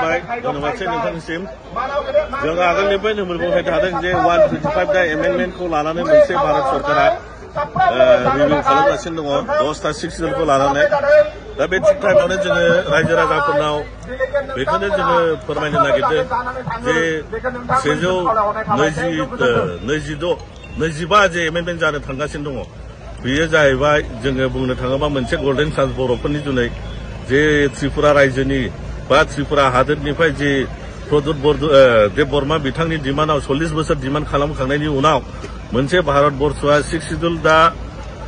हामबाय धन्यबादसै नोंथांनिसिम जों आगोलनिफ्रायनो मोनबोबाय थादों जे 125 दा एमेन्डमेन्टखौ लानानै मोनसे भारत सरकारा रिभिउ खालामगासिनो दङ 10टा सिक्सखौ लानानै दा बे थिग टाइमावनो जोङो रायजो राजाफोरनाव बेखौनो जोङो फोरमायनो नागिरदों जे 125 जे एमेन्डमेन्ट जानो थांगासिनो दङ बेयो जाहैबाय जोङो बुंनो थाङोबा मोनसे गोल्डेन चान्स बर'फोरनि जुनै जे त्रिपुरा रायजोनि बा त्रिपुरा हादोरनिफ्राय जे प्रदुत देब बर्मा बिथांनि डिमान्डआव 40 बोसोर डिमान्ड खालामखांनायनि उनाव मोनसे भारत बर्षआ 6 शिड्युल दा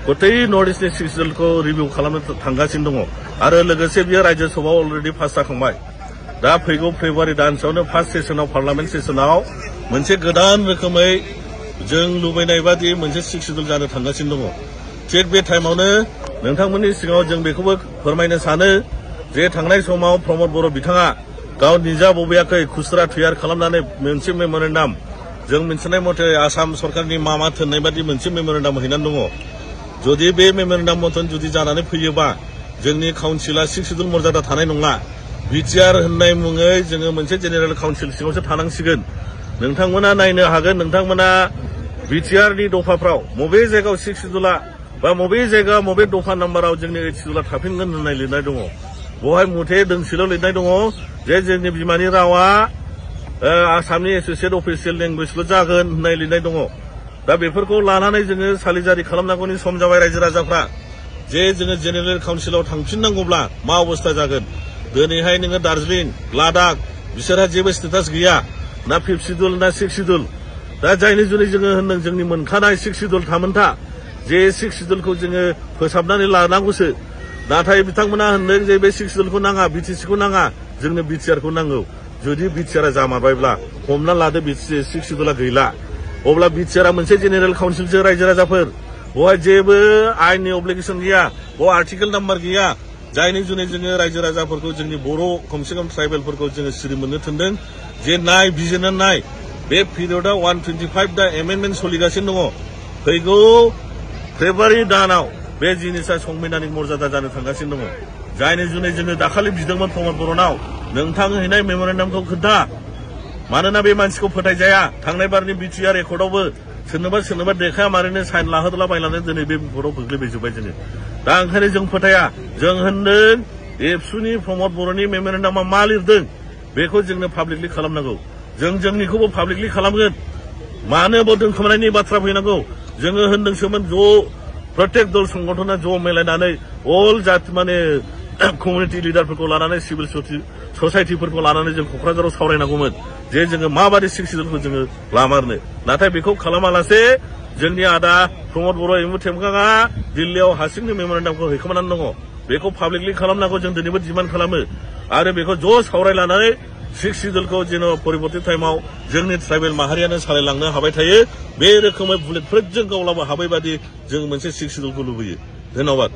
गतै नर्थ इस्टनि 6 शिड्युलखौ रिभिउ खालामनो थांगासिनो दङ आरो लोगोसे बियो रायजो सभायाव अलरेडि पास जाखांबाय दा फैगौ फेब्रुवारि दानसेयावनो फार्स्ट सेसनाव पार्लामेन्ट सेसनाव मोनसे गोदान रोखोमै जों लुबैनाय बादि मोनसे 6 शिड्युल जानो थांगासिनो दङ थिग बे टाइमावनो नोंथांमोननि सिगाङाव जों बेखौबो फोरमायनो सानो जे थांनाय समाव प्रमद बर' बिथाङा गाव निजा बबेयाखै खुस्रा तैयार खालामनानै मोनसे मेम'रेन्डाम जों मिथिनाय मथे आसाम सरकारनि मामा थोननाय बादि मोनसे मेम'रेन्डाम हैनानै दङ जुदि बे मेम'रेन्डाम मथन जुदि जानानै फैयोबा जोंनि काउन्सिला 6 शिड्युल मर्यादा थानाय नङा बिटिआर होननाय मुङै जोङो मोनसे जेनेरेल काउन्सिल सिङावसो थानांसिगोन नोंथांमोना नायनो हागोन नोंथांमोना बिटिआरनि दफाफ्राव बबे जायगायाव 6 शिड्युला बा बबे जायगा बबे दफा नाम्बाराव जोंनि 8 शिड्युला थाफिनगोन होननाय लिरनाय दङ बेवहाय मुथे दोंसेल' लिरनाय दङ जे जोंनि बिमानि रावा आसामनि एस'सियेट अफिसियेल लेंगुवेजल' जागोन होननाय लिरनाय दङ दा बेफोरखौ लानानै जोङो सालिजारि खालामनांगौनि सम जाबाय रायजो राजाफ्रा जे जोङो जेनेरेल काउन्सिलाव थांफिननांगौब्ला मा अबस्था जागोन दिनैहाय नोङो दार्जिलिं लादाख बिसोरहा जेबो स्टेटास गैया ना 5th शिड्युल ना 6th शिड्युल दा जायनि जुनै जोङो होनदों जोंनि मोनखानाय 6 शिड्युल थामोनथा जे 6 शिड्युलखौ जोङो फोसाबनानै लानांगौसो नाथाय बिथांमोना होनदों जे बे 6 शिड्युलखौ नाङा बिटिसिखौ नाङा जोंनो बिटिआरखौ नांगौ जुदि बिटिआरा जामारबायब्ला हमना लादो 6 शिड्युला गैला अब्ला बिटिआरा मोनसे जेनेरेल काउन्सिलसो रायजो राजाफोर बेवहाय जेबो आइननि अब्लिगेसन गैया बेयाव आर्टिकेल नाम्बार गैया जायनि जुनै जोङो रायजो राजाफोरखौ जोंनि बर' खमसे खम ट्राइबेलफोरखौ जोङो सिरि मोननो थोनदों जे नाय बिजिरनो नाय बे पिरियडआव 125 दा एमेन्डमेन्ट सोलिगासिनो दङ फैगौ फेब्रुवारि दानाव बे जिनिसा संबिधानिक मर्यादा जानो थांगासिनो दङ जायनि जुनै जोङो दाखालि बिदोंमोन प्रमद बर'नाव नोंथां हैनाय मेम'रेन्डामखौ खोन्था मानोना बे मानसिखौ फोथायजाया थांनाय बारनि बिटिआर रेकर्डआवबो सोरनोबा देखाया मारैनो साइन लाहोदलाबायनानै दिनै बे बिपदआव गोग्लैबायजोब्बाय जोङो दा ओंखायनो जों फोथाया जों होनदों एबसुनि प्रमद बर'नि मेम'रेन्डामा मा लिरदों बेखौ जोंनो पाब्लिकलि खालामनांगौ जों जोंनिखौबो पाब्लिकलि खालामगोन मानो दोनखोमानायनि बाथ्रा फैनांगौ जोङो होनदोंसोमोन ज' प्रत्येक दल संगठना ज' मिलायनानै अल जाति माने कमिउनिटि लिडारफोरखौ लानानै सिभिल ससाइटिफोरखौ लानानै जों क'क्राझाराव सावरायनांगौमोन जे जोङो माबादि 6 शिड्युलखौ जोङो लामारनो नाथाय बेखौ खालामालासे जोंनि आदा प्रमद बर' एमु टेमगाङा दिल्लीयाव हारसिंनो मेम'रेन्डामखौ हैखोमानानै दङ बेखौ पाब्लिकलि खालामनांगौ जों दिनैबो डिमान्ड खालामो आरो बेखौ ज' सावरायलानानै 6 शिड्युलखौ जेन' परिबर्तित टाइमाव जोंनि ट्राइबेल माहारियानो सालायलांनो हाबाय थायो बे रोखोमै बुलेटफोरजों गावलाबो हाबाय बादि जों मोनसे 6 शिड्युलखौ लुबैयो धन्यबाद।